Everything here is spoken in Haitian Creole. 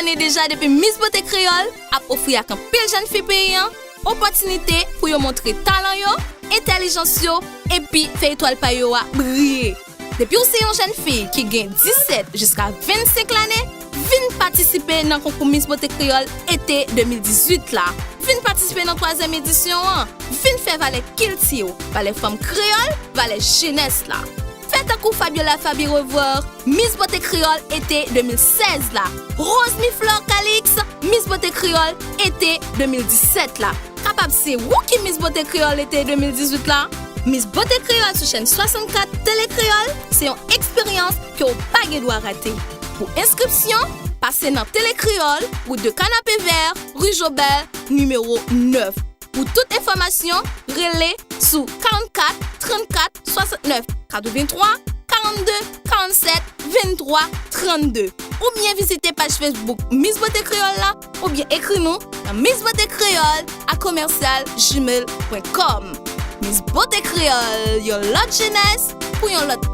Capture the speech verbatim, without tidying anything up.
ane deja depi Miss Bote Kreyòl ap ofri ak anpil jèn fi peyi an opòtinite pou yo montre talan yo, entèlijans yo, epi fè etwal pa yo a briye. Depi w se yon jèn fi ki gen disèt jiska vennsenk lane, vin patisipe nan konkou Miss Bote Kreyòl ete de mil dizuit la. Vin patisipe nan twazyèm edisyon an. Vin fè valè kilti w, valè fanm kreyòl, valè jenès la. Fè tankou Fabiola Faby Revoir, Miss Bote Kreyòl ete de mil sèz la, Rosemie Flore Calix, Miss Bote Kreyòl ete de mil disèt la. Kapab se ou ki Miss Bote Kreyòl ete de mil dizuit la. Miss Bote Kreyòl sou chèn swasannkat Tele Kreyòl se yon eksperyans ke w pa gen dwa rate. Pou enskripsyon, pase nan Tele Kreyòl, wout de Kanapevè, ri Jobèl, nimewo nèf. Pou tout enfòmasyon, rele sou karannkat trannkat swasantnèf katrevenntwa, karannde karannsèt venntwa trannde, oubyen vizite paj Facebook Miss Bote Kreyòl la, oubyen ekri nou nan Miss Bote Kreyòl a commercial gmail point com. Miss Bote Kreyòl, yon lòt jenès pou yon lòt